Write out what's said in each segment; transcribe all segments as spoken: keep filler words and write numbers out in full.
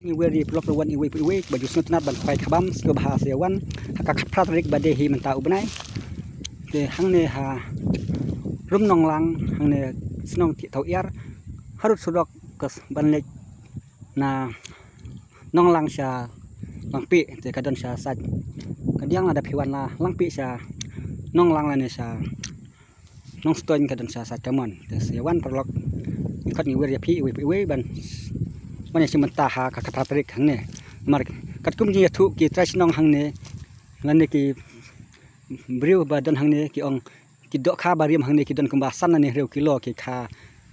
Ngi wer ïa phi paralok ruh wan iwei pa iwei ba ju sngewtynnat ban khwai khabam sngewbha sa ïa wan ha ka khatphra tarik ba dei hi mynta u bnai. Te hangne ha Rum Nonglang hangne shnong Tih Thaw Iar, harud surok ka s-, ban leit na Nonglang sha Langpih, te ka don sha sait. Ka diang lada phi wan la Langpih sha Nonglang lane sha Nongstoiñ ka don sha sait kamon. Te sa ïa wan paralok, ngi khot ngi wer ïa phi iwei pa iwei ban wan ïa shi mynta ha ka khatphra tarik hangne. Namar katkum jingïathuh ki trai shnong hangne lane ki briew ba don hangne ki ong ki dohkha ba rim hangne ki don kumba san lane hynriew kilo ki kha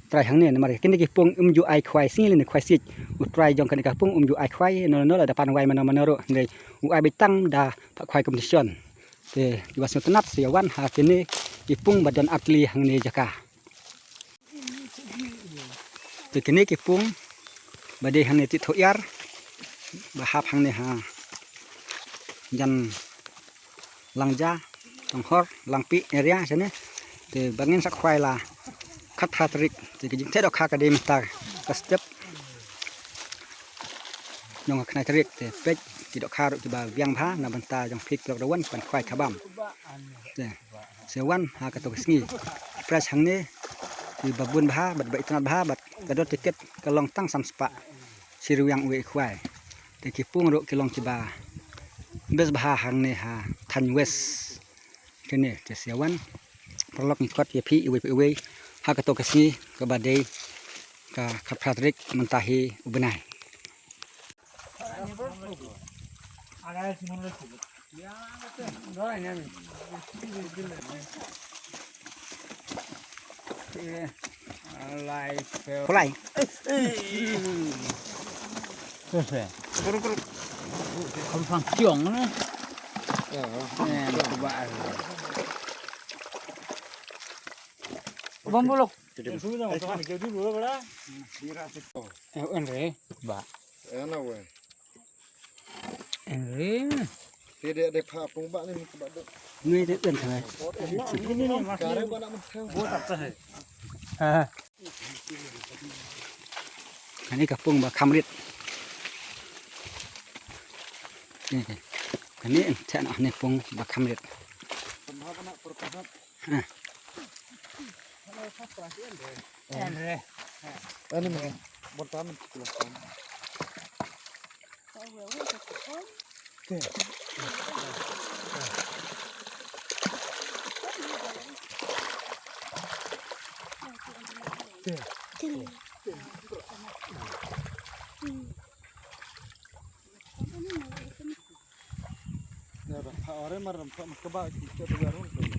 trai hangne. Namar kine ki pung um ju ai khwai sngi lane khwai siej. U trai jong kane ka pung um ju ai khwai, no no lada pan wai mano mano ruh, hynrei u ai beit tang da phah khwai competition. Te kiba sngewtynnat sa ïa wan ha kine ki pung ba don artylli hangne jaka. Te kine ki pung ba dei hangne Tih Thaw Iar ba hap hangne ha jan Langja, Tonghor, Langpih area shane. Te ba ngin sa khwai la khatphra tarik. Te ka jingtheh dohkha ka dei mynta ka step jong ka khyndai tarik. Te peit ki dohkha ruh kiba biang bha na bynta jong phi paralok ruh wan ban khwai khabam. Te sa wan ha kato ka sngi. Prize hangne kiba bun bha bad ba itynnat bha bad ka dor tiket ka long tang san spah shi ryngwiang uwei u khwai. Te ki pung ruh ki long kiba best bha hangne ha thaiñ West. Kine te sa ïa wan paralok, ngi khot ïa phi iwei pa iwei ha kato ka sngi kaba dei ka khatphra tarik mynta hi u bnai. Lai. Lai. Kuru, kuru. Kham sang kiong ne. Eh, ba. Bom bolok. Eh, en re. Ba. En re. Ti de de pha pung ba ni mi ka ba de. Ni de en re. Ka re ba na ma thang. Ha. Kane ka pung ba kham rit. Kane, kane, kane pung ba kham rit. Pynhap na, pur pynhap. Ha. Ane me. Bon tam chikla tam. Ya, dah, ore mar, mar, kaba, kita, kita,